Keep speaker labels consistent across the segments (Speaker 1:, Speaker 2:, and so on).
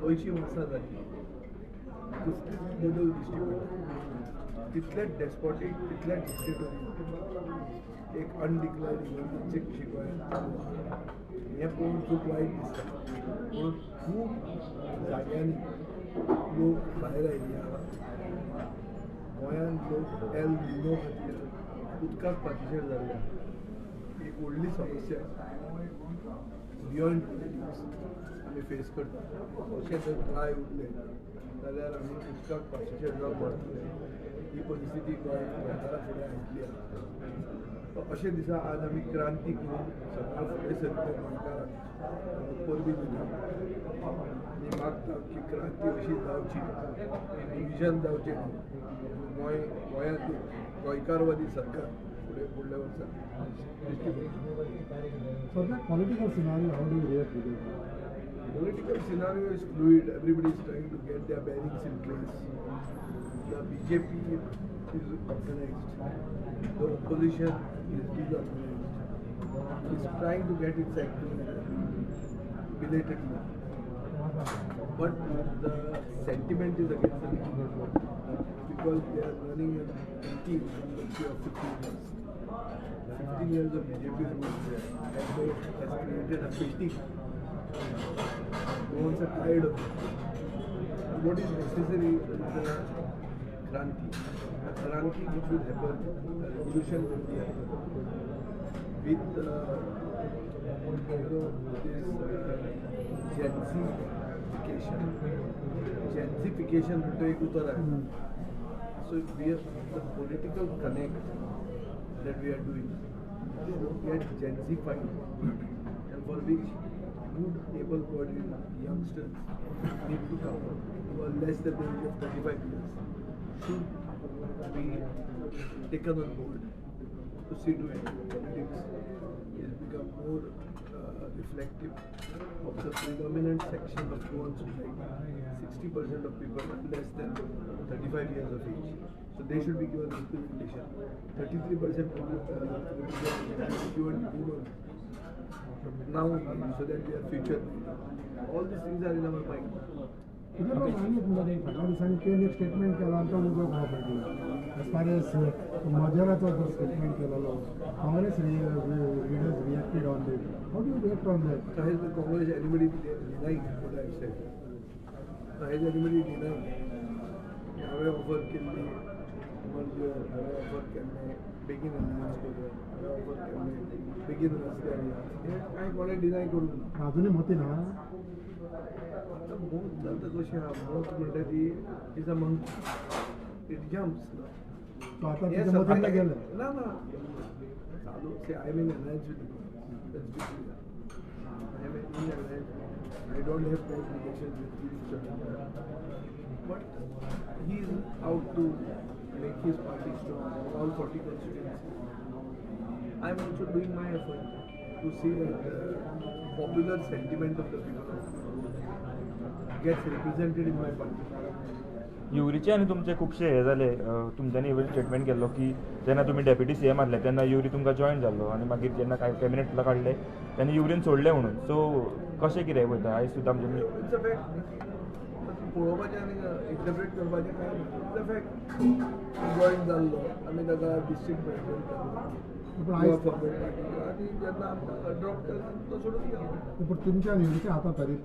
Speaker 1: अंयशीं वर्सां जालीं कसलीच बदल दिश्टी पडटा. तितलेच डेस्पॉटीक, तितलेच डिक्टेटोरियल, एक अनडिक्लेअर्ड इमर्जन्सी कशी गोंयांत चालू आसा हें पळोवन खूब वायट दिसता. म्हणून खूब जाग्यांनी लोक भायर आयिल्ले आसा. गोंयांत लोक एल निनो खातीर उदकाक पातिशेर जाल्ले आसा. एक व्हडली समस्या बियॉन्ड पॉलिटिक्स आमी फेस करता. अशें जर ड्राय उरलें जाल्यार आमी उदकाक पातिशेर जावन मरतले. ही परिस्थिती गोंयकारा फुडें आयिल्ली आसा. अशें दिसा आज आमी क्रांती करून सगळ्या फुडें सरले गोंयकारांक परबीं दिता आनी मागता की क्रांती अशी जावची, डिविजन जावचें न्हू. गोंयांत गोंयकारवादी सरकार फुडें फुडल्या वर्सा दिश्टी पडटा.
Speaker 2: So that political scenario, how do you react to that?
Speaker 1: Political scenario is fluid. Everybody is trying to get their bearings in place. The BJP is organized. The opposition is disorganized. Is trying to get its act together belatedly. But the sentiment is against the government because they are running an empty country of 15 years. 15 years of BJP rule has created a fatigue. Goans are tired of it. What is necessary is a kranti. A kranti which will happen, a revolution will be happen with this Gen-zification. Gen-zification म्हणतो एक उतर आहे. So we are the political connect that we are doing should get Gen-zified, and for which good able-bodied youngsters need to come who are less than the age of 35 years should be taken on board to see to it politics is become more reflective of the predominant section of Goan society. 60% of people are less than 35 years of age. So they should be given representation. 33% representation should be given to women now, so that we are future. All these things are in our mind.
Speaker 2: फाटल्या दिसांनी तें एक statement केला आनी तो उजो घाव पडलो. एज फार एज मजराचो जो स्टेटमेंट केलेलो, Congress leaders reacted on that. How do you react on that?
Speaker 1: Has the Congress anybody denied what I have said? Has anybody denied? हांवें ऑफर केल्ली मर्जर, हांवें ऑफर केल्लें बेगीन अनावन्स करूया, हांवें ऑफर केल्लें बेगीन रस्त्यार या, हें कांय कोणें डिनाय करूंक ना.
Speaker 2: अजुनूय मती ना.
Speaker 1: आतां मौत आतां कशें आहा, मौत म्हणटा ती is a monkey, it jumps.
Speaker 2: So आतां तुज्या मतींतलें गेलें.
Speaker 1: ना ना, चालू. See, I am in alliance with let's be clear. I am in alliance. I don't have bad relations with Girish Chodankar, but he is out to make his party strong in all 40 constituencies. I am also doing my effort to see that the popular sentiment of the people gets represented in my party.
Speaker 3: युवरीचे आनी तुमचे खुबशे हे जाले. तुमच्यांनी even statement केल्लो की जेन्ना तुमी डेप्युटी सीएम आसले तेन्ना युवरी तुमकां जॉयन जाल्लो आनी मागीर जेन्ना कॅबिनेटला काडले तेन्ना युवरीन सोडलें म्हणून. सो कशें कितें वयता आयज सुद्दां आमचे?
Speaker 1: It's a fact. पळोवपाचें आनी इंटरप्रेट करपाचें कांय ना. It's a fact. Join जाल्लो आमी ताका डिस्ट्रिक्ट प्रेसिडेंट केलो फॉरवर्ड पार्टीचो, आनी जेन्ना आमकां ड्रॉप केलो तो सोडून गेलो.
Speaker 2: पूण तुमच्या युवरीच्या हातांत तरी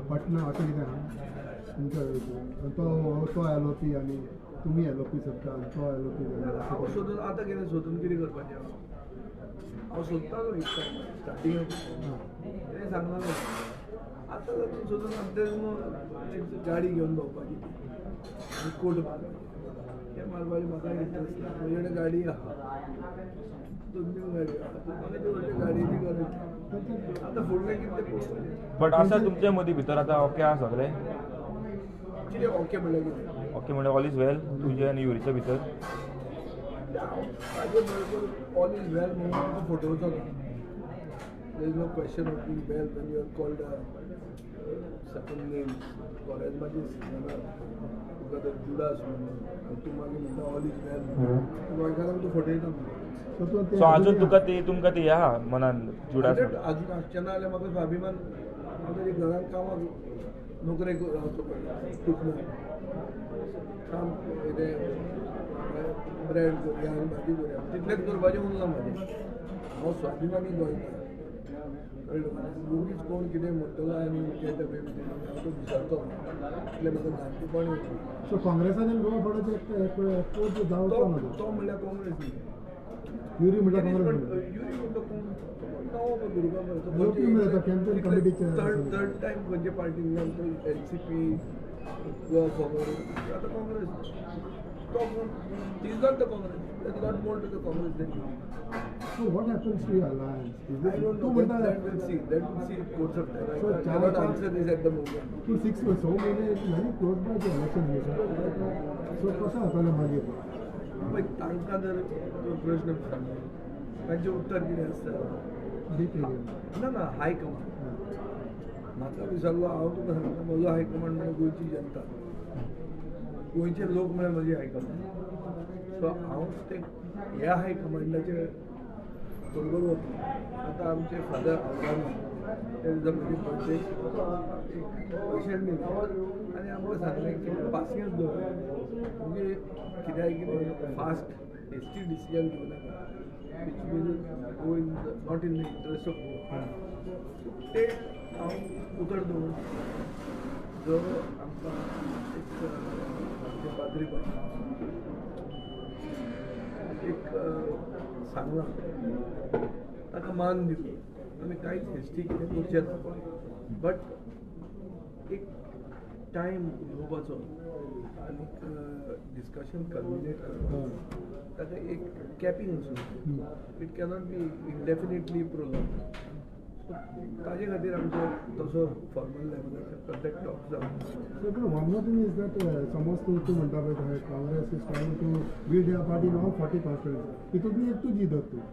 Speaker 2: पटना अशें कितें आहा तुमच्या तो तो एल ओ पी आनी तुमी एल ओ पी सोदता आनी तो एल ओ पी.
Speaker 1: हांव सोदून आतां कितें सोदून कितें करपाचें? हांव सोदतालो एक टायम स्टार्टिंगाक, कितें सांगनासलो. आतां तातूंत सोदून आतां एक गाडी घेवन भोंवपाची आनी कोट मारपाचें, तें मारपाचें म्हाका इंट्रस्ट ना. म्हजे कडेन गाडी आहा, दोन तीन गाडी आहा, म्हाका ती व्हडली गाडयेची गरज ना. आतां फुडलें कितें तें पळोवपाचें.
Speaker 3: बट आसा तुमचे मदीं भितर आतां ओके आसा सगळें?
Speaker 1: कितें ओके म्हणल्यार कितें?
Speaker 3: ओके म्हणल्यार ऑल is वेल तुजे आनी युवरीच्या भितर?
Speaker 1: म्हाजे बरोबर ऑल is वेल म्हणून तुका फटोवचो ना. There is no question of being well when you are called certain names. कॉलेजमाचे सिजनार तुका तर जुडास म्हणून आनी तूं मागीर म्हणटा ऑल is वेल, गोंयकारांक तूं फटयता म्हणून.
Speaker 3: सो अजून तुका ती तुमकां ती आहा मनान जुडास?
Speaker 1: अजून आसचें ना जाल्यार म्हाका स्वाभिमान हांव ताच्या घरान कामाक नोकरेक रावचो पडटा, टुकलो काम कितें ब्रेड करुया आनी भाजी करुया, तितलेंच करपाचें उरलां म्हाजें. हांव स्वाभिमानी गोंयकार, कळ्ळें? ओगीच कोण कितें म्हणटलो आनी get away with it, हांव तो विसरतो, इतलें म्हाका जाणटेपण येतलें.
Speaker 2: सो काँग्रेसान गोवा फॉरवर्डाचे जावचो ना
Speaker 1: तो म्हणल्यार काँग्रेस न्ही,
Speaker 2: युरी म्हणल्यार काँग्रेस,
Speaker 1: युरी म्हणटा कोण नवो भुरगो. थर्ड टायम खंयचे पार्टीन तो एनसीपी गोवा फॉरवर्ड, आतां काँग्रेस तो कोण, is not the Congress, there is not more to the Congress than you.
Speaker 2: So what happens to your alliance?
Speaker 1: I don't know. That we'll see. That we'll see in course of time.
Speaker 2: So
Speaker 1: I cannot answer this at the moment.
Speaker 2: तूं 6 म्हयने very close by the election. So कसो जातलें मागीर?
Speaker 1: पळय तांकां जर तो प्रश्न सांगलो तांचें उत्तर कितें आसता? ना ना, हायकमांड म्हाका विचारलो, हांव तुका सांगता म्हजो हायकमांड म्हळ्यार गोंयची जनता, गोंयचे लोक म्हळ्यार म्हजी हायकमांड. सो हांव ते ह्या हायकमांडाचे बरोबर वतलो. आतां आमचे फादर आवरान त्या दिसा म्हजी बर्थडे एक भाशण दिलें आनी आमकां सांगलें की पासियेंस दवर, म्हणजे कित्याक कितें फास्ट हेस्टी डिसिजन घेवं नाका, which will go in not in the interest of Goa. ते हांव उतर दवरून जो आमकां एक आमचे पाद्री एक सांगलां ताका मान दिवन आमी कांयच हेस्टी कितें करचें ना, बट एक टायम उलोवपाचो आनीक डिस्कशन कल्मिनेट करपाचो ताका एक कॅपिंग आसूं, it cannot be indefinitely prolong. So ताजे खातीर आमचो तसो फॉर्मल लेवलाचेर कॉन्टॅक्ट टॉक जावन.
Speaker 2: So one more thing is that समज तूं म्हणटा पळय Congress is trying to build their party in all 40 constituency, तितूंतली एक तुजी धर तूं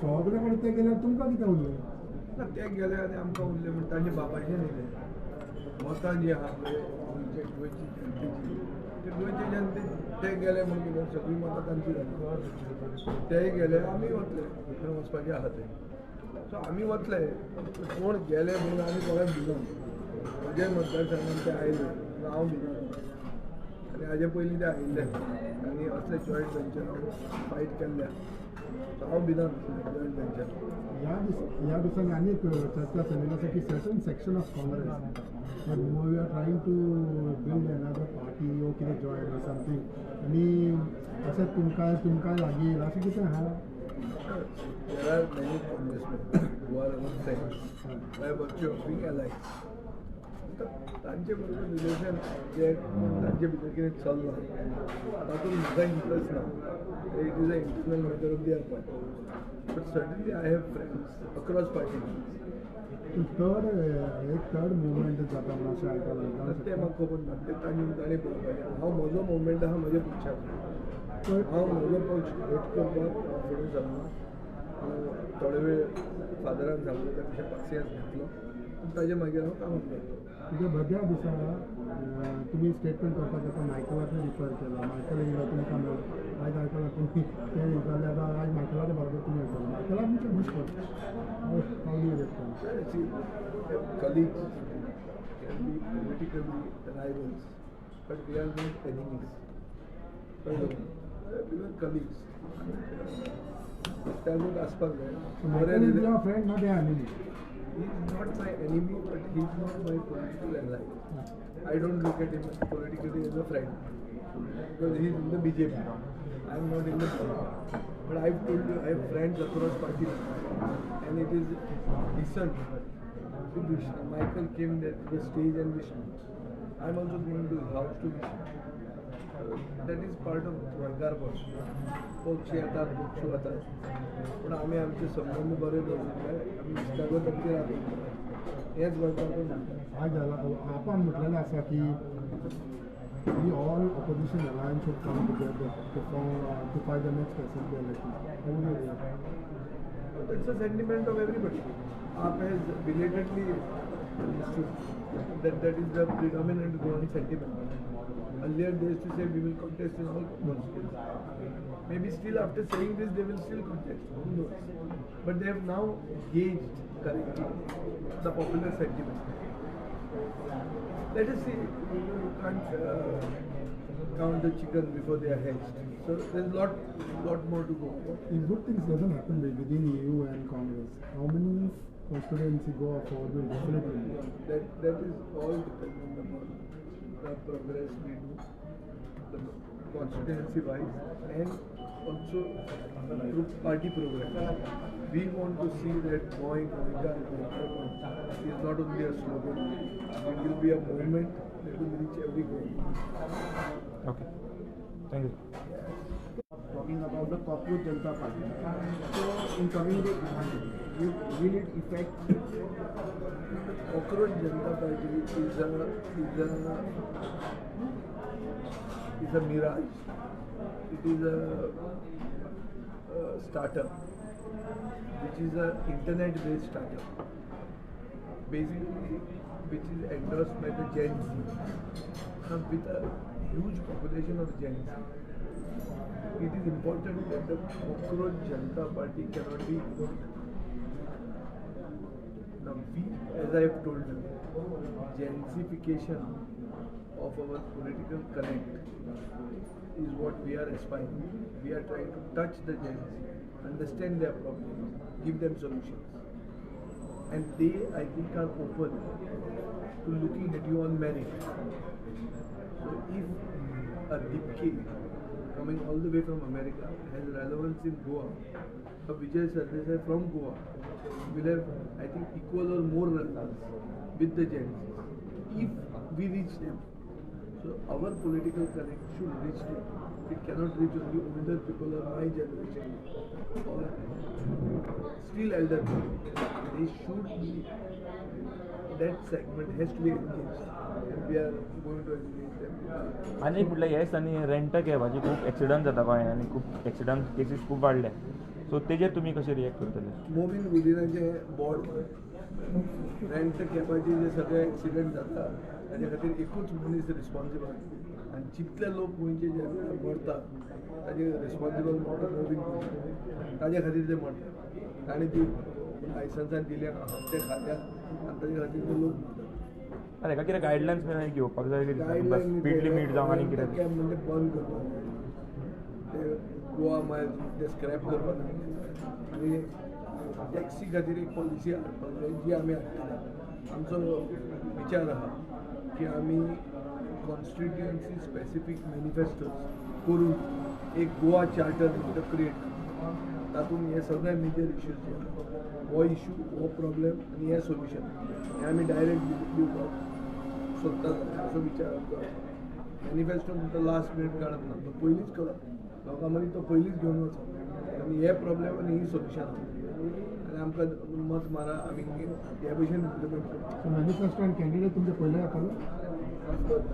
Speaker 2: सगळे कडेन ते गेल्यार तुमकां कितें उरलें?
Speaker 1: ना ते गेले आनी आमकां उरलें म्हण तांचे बापायचें न्ही मतां जीं आहा पळय गोंयचे गोंयची जनतेची, ते गोंयचे जनते ते गेले म्हण कितें सगळीं मतां तांची जाली, तेय गेले आमी वतले थंय वचपाचें आहा ते. सो आमी वतले, कोण गेले म्हणून आमी कोणाक भिना. म्हज्या मतदारसंघान ते आयले म्हणून हांव भिना, आनी हाजे पयलीं ते आयिल्ले आनी असले जॉयंट वेंचर हांव फायट केल्ले आहा, सो हांव भिना जॉयंट वेंचर.
Speaker 2: ह्या दिसांनी आनी एक चर्चा चलिल्ली आसा की certain section of Congress but we are trying to build another party ओ कितें जॉयन ऑर समथींग, आनी अशें तुमकां लागीं येयलां अशें कितें आहा?
Speaker 1: There are many congressmen who are our friends by virtue of being allies. तांचे बरोबर रिलेशन जे तांचे भितर कितें चल्लां तातूंत म्हाका इंट्रस्ट ना, it is a internal matter of their party, but certainly I have friends across party.
Speaker 2: Third एक थर्ड मुवमेंट जाता म्हणून अशें आयकलां,
Speaker 1: तें म्हाका खबर ना, तें तांणी पळोवपाचें. हांव म्हजो मुवमेंट आहा म्हज्या पक्षाचो, हांव म्हजो पक्ष घट करपाक हांव फुडें सरना. हांव थोडे वेळ फादरान सांगलो त्या भशेन पासियेंस घेतलो आनी ताजे मागीर हांव कामाक लागलो.
Speaker 2: तुज्या बऱ्या दिसा तुमी स्टेटमेंट करपाक जाता मायकलाक रिफर केला, मायकल येयलो तुमकां मेळ्ळो, आयज आयकलां तुमी तें जालें, आतां आयज मायकलाच्या बरोबर तुमी येतलो, मायकलाक तुमचें खूश करता. How do you respond?
Speaker 1: See, colleagues can be politically rivals, but we are not enemies. We are colleagues. इश्टागत आसपाक जाय.
Speaker 2: Michael is your friend, not your enemy.
Speaker 1: He is not my enemy, but he is not my political ally. I don't look at him politically as a friend because he is in the BJP. I am not in the BJP. But I have told you, I have friends across parties, and it is decent to wish. Michael came there to the stage and wished me. I am also going to his house to wish him. That is part of गोंयकारपण. पक्ष येतात पक्ष वतात, पूण आमी आमचे संबंद बरे दवरूंक जाय, आमी इश्टागत आमची राखूंक जाय, हेंच गोंयकारपण म्हणटा.
Speaker 2: आज आपण म्हटलेलें आसा की we all opposition alliance should come together to fight the next assembly election. How would you react?
Speaker 1: That's a sentiment of everybody. AAP has belatedly understood that that is the predominant Goan sentiment. Earlier they used to say we will contest in all constituencies. Maybe still after saying this they will still contest, who knows. But they have now gauged correctly the popular sentiment. Let us see, you can't count the chicken before they are hatched. So there's lot more to go.
Speaker 2: If good things doesn't happen within EU and Congress, how many constituency Goa Forward will definitely be?
Speaker 1: That is all dependent upon the progress we do, the constituency wise, and also through party program. We want to see that Goa is not only a slogan, it will be a movement that will reach every goal.
Speaker 3: Okay, thank you.
Speaker 4: Talking about the Cockroach Janata Party. So in coming days, will it affect?
Speaker 1: Cockroach Janata Party is a mirage. It is a startup, which is an internet-based startup, basically, which is endorsed by the Gen Z. Now, with a huge population of Gen Z, it is important that the Cockroach Janata Party cannot be ignored. Now, we, as I have told you, Genzification of our political connect is what we are aspiring. We are trying to touch the Gen Z, understand their problems, give them solutions. And they, I think, are open to looking at you on merit. So if a Dipke coming all the way from America has relevance in Goa, a Vijay Sardesai from Goa will have, I think, equal or more relevance with the Gen Z if we reach them. So our political connect should reach them. It cannot reach only older people or my generation or still elder people. They should be, that segment has to be engaged, and we are going to engage them.
Speaker 3: आनी एक म्हटल्यार हे दिसांनी rent कॅबाचे खूब accident जाता गोंयांत आनी खूब एक्सिडंट केसीस खूब वाडले, सो तेजेर तुमी कशें रिएक्ट करतले?
Speaker 1: मोबीन गुदिनाचें बोर्ड रेंट कॅबाचे जे सगळे एक्सिडंट जाता ताजे खातीर एकूच मनीस रिस्पॉन्सिबल, आनी जितले लोक गोंयचे जे मरतात ताजे रिस्पॉन्सिबल म्हणटा मोबीन गुदिन्हो, ताजे खातीर ते मरतात. ताणें ती लायसन्सां दिल्या हप्ते खाल्या आनी ताजे खातीर ते लोक मरतात.
Speaker 3: ताका कितें गायडलायन्स बीन घेवपाक जाय, स्पीड लिमीट जावं आनी कितें?
Speaker 1: कॅब म्हणजे बंद करपाक जाय, ते गोवा मायल्स ते स्क्रॅप करपाक जाय, आनी टॅक्सी खातीर एक पॉलिसी हाडपाक जाय जी आमी हाडटले. आमचो विचार आहा की आमी कॉन्स्टिट्युएन्सी स्पेसिफीक मॅनिफेस्टोज करून एक गोवा चार्टर म्हणटा क्रिएट करता, तातूंत हे सगळे मेजर इश्यूज जे आहा, हो इशू, हो प्रॉब्लेम आनी हें सोल्युशन हें आमी डायरेक्ट दिवपाक सोदतात असो विचार आमचो आसा. मॅनिफेस्टो म्हणटा लास्ट मिनीट काडप ना, तो पयलींच करप, लोकां मदीं तो पयलींच घेवन वचप आनी हे प्रॉब्लेम आनी ही सोल्युशन आनी आमकां मत मारा, आमी हे भशेन इम्प्लिमेंट करता.
Speaker 2: सो मॅनिफेस्टो आनी कॅन्डिडेट तुमचे पयले जातलो?
Speaker 1: Of course,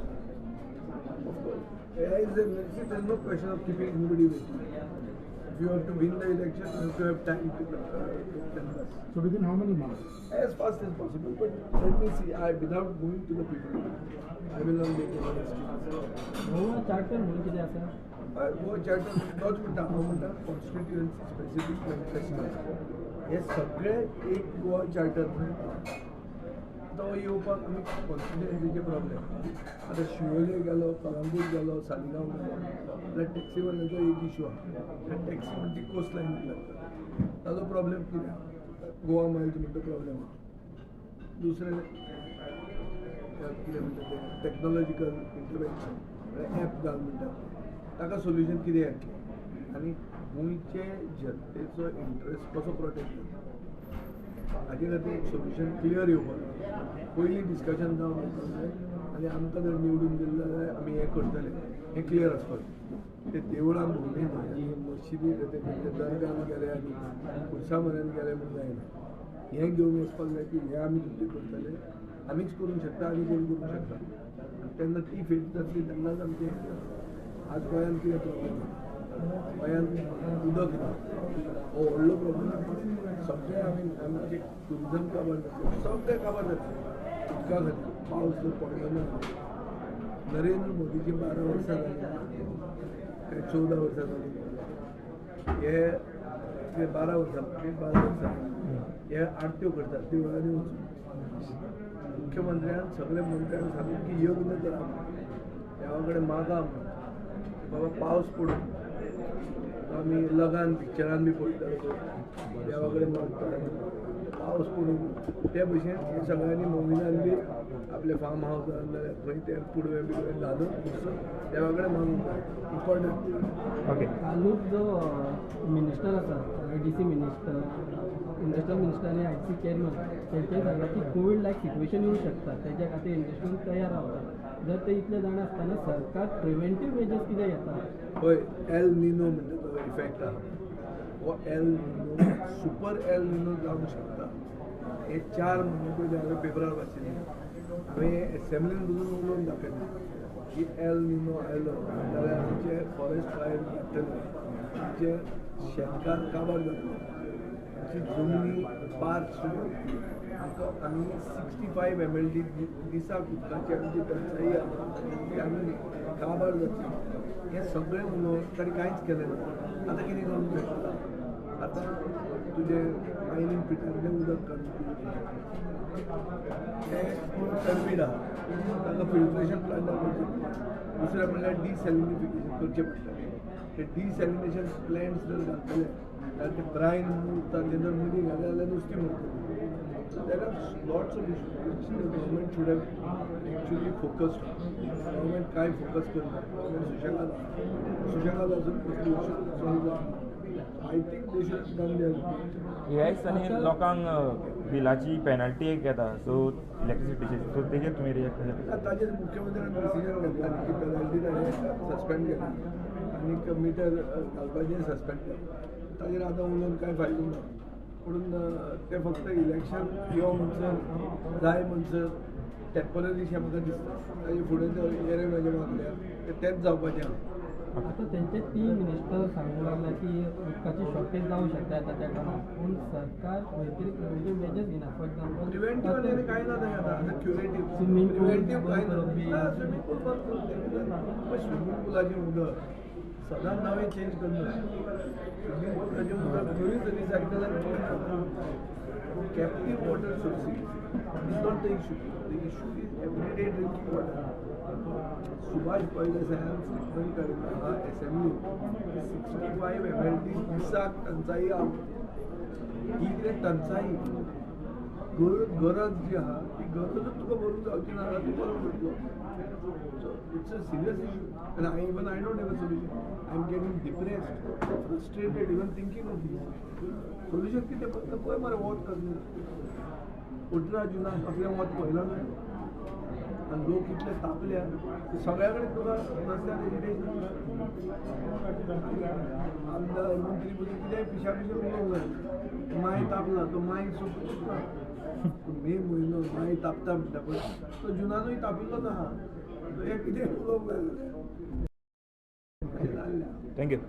Speaker 1: of course. There is no question of keeping anybody waiting. If you have to win the election, you have to have time to canvass.
Speaker 2: So within how many months?
Speaker 1: As fast as possible, but let me see, without going to the people, I will not make any estimates.
Speaker 5: Goa charter म्हणून कितें आसा?
Speaker 1: Goa charter तोच म्हणटा, हांव म्हणटा constituency specific manifesto हे सगळे एक गोवा चार्टर तो येवपाक आमी कॉन्स्टिट्युएन्सीचे प्रॉब्लेम. आतां शिवोले गेलो, कळंगूट गेलो, सालिगांव गेलो जाल्यार टॅक्सीवाल्यांचो एक इशू आहा. टॅक्सी म्हणजे ती कोस्ट लायनीक लागता, ताजो प्रॉब्लेम कितें आहा? गोवा मायल्स म्हणटा प्रॉब्लेम आहा. दुसरें कितें म्हणटा तें टॅक्नोलॉजिकल इंटरवेन्शन म्हळ्यार एप घाल म्हणटा, ताका सोल्युशन कितें येतलें आनी गोंयचे जनतेचो इंट्रस्ट कसो प्रोटेक्ट जाता हाजे खातीर एक सोल्युशन क्लियर येवपाक जाय. पयलीं डिस्कशन जावन वचपाक जाय आनी आमकां जर निवडून दिलें जाल्यार आमी हें करतले हें क्लियर आसपाक जाय. ते देवळां भोंवली आनी मशिदी ते दर्गान गेले आनी खुर्सा म्हऱ्यान गेले म्हूण जायना, हें घेवन वचपाक जाय की हें आमी तुमचें करतले, आमीच करूंक शकता आनी कोण करूंक शकता. तेन्ना ती फेस जातली तेन्नाच आमचें हें जातलें. आज गोंयांत कितें प्रॉब्लेम आसा? गोंयांत उदक ना, हो व्हडलो प्रॉब्लेम. सगळे आमी आमचें टुरिजम काबार जातलें, सगळें काबार जातलें उदका खातीर. पावस जर पडलो ना नरेंद्र मोदीची 12 वर्सां जाली काय 14 वर्सां जाली, हे 12 वर्सां 12 वर्सां हे आरत्यो करतात देवळांनी वचून. मुख्यमंत्र्यान सगळे मंत्र्यांक सांगून की यज्ञ करा, देवा कडेन मागा म्हण बाबा पावस पडूं. आमी लगान पिक्चरान बी पळयता देवा कडेन मागता पावस पडूं. ते भशेन हे सगळ्यांनी मोविनान बी आपले फार्म हावसान नाल्यार खंय ते पुडवे बिडवे घालून देवा कडेन मागूंक जाय. इम्पॉर्टंट.
Speaker 3: ओके,
Speaker 5: कालूच जो मिनिस्टर आसा I D C minister, industrial minister आनी I D C chairman तेंच्यानी सांगलां की कोवीड लायक सिट्युएशन येवंक शकता, तेज्या खातीर इंडस्ट्रीन तयार रावता. जर ते इतले जाणा आसतना सरकार प्रिवेंटीव मेजर्स कितें घेता?
Speaker 1: हय, एल निनो म्हणटा तो इफेक्ट आहा, हो El Nino super El Nino जावंक शकता. हे 4 म्हयने पयलीं हांवें पेपरार वाचिल्लें, हांवें एसेंब्लीन पसून उलोवन दाखयलें की एल निनो आयलो जाल्यार आमचे फॉरेस्ट फायर वाडटले, आमचे शेतकार काबार जातले, आमची जमनी पार्क सुरू, आमकां आमी 65 MLD दिसाक उदकाची आमची टंचाई आहा ती आमी काबार जातली. हें सगळें उलोवन ताणें कांयच केलें ना. आतां कितें करूंक शकता? आतां तुजें मायनींग पिटांतलें उदक काडून तें टर्बीड आहा, तांकां फिल्ट्रेशन प्लांटार करचें पडटा. दुसरें म्हणल्यार डिसेलिनिफिकेशन करचें पडटलें. ते डिसेलिनेशन प्लांट्स जर घालतले जाल्यार ते ब्रायन म्हणून उरता, ते जर मदीं घाले जाल्यार नुस्तीं मरतलीं. So there are lots of issues which the government should have actually focused on. Government कांय फोकस करना, गव्हर्मेंट सुशेगाद आहा, सुशेगाद आसून कसली इशू सॉल्व जावना. I think they should done their.
Speaker 3: ह्या दिसांनी लोकांक बिलाची पेनल्टी एक येता, सो इलेक्ट्रिसिटीची, सो तेजेर तुमी रिएक्ट कशें?
Speaker 1: ताजेर मुख्यमंत्र्यान डिसिजन घेतला की पेनल्टी ताणें सस्पेंड केला आनीक मिटर घालपाचें सस्पेंड केलां. ताजेर आतां उलोवन कांय फायदो ना, पूण तें फक्त इलेक्शन यो म्हणसर जाय म्हणसर टेम्पररीशें म्हाका दिसता. ताजे फुडें जर येरे म्हाजे मागल्या ते तेंच जावपाचें आहा.
Speaker 5: आतां तेंचे 3 मिनिस्टर सांगूंक लागला की उदकाची शॉर्टेज जावंक शकता येता त्या काळार, पूण सरकार खंय तरी प्रिवेंटीव मेजर्स घेना. फॉर एक्झाम्पल
Speaker 1: प्रिवेंटीव आनी कांय ना थंय आतां, आतां क्युरेटीव
Speaker 5: स्विमींग पूल
Speaker 1: प्रिवेंटीव कांय
Speaker 5: बंद करप बी.
Speaker 1: ना. स्विमींग पूल बंद करून पळय, स्विमींग पुलाचें उदक सदांच नवें चेंज करना. स्विमींग पुलाचें उदक खंयूच रिसायकल आनी captive water sources is not the issue. The issue is everyday drinking water. Subhash फळदेसायान statement काडिल्लो आहा एसेंब्लीन की 65 MLD दिसाक टंचाई आहा. ही कितें टंचाई गरज जी आहा ती गरजूच तुका भरून जावची ना जाल्यार तूं बरो पडटलो. So it's a serious issue and I even I don't have a solution. I am getting depressed, frustrated even thinking of this. Solution कितें फक्त पळय मरे वत कसलें 18 जुनाक असलें वत पळयलां न्हय आनी लोक इतले तापल्या सगळ्या कडेन तुका रस्त्यार एजिटेशन. आमदार मंत्री पसून कितेंय पिशा पिशे उलोवंक जाय. माय तापला तो माय सोंपतूच ना. मे म्हयनो माय तापता म्हणटा पळय तो जुनानूय तापिल्लोच आहा. तो हे कितें उलोवंक लागले.
Speaker 3: Thank you.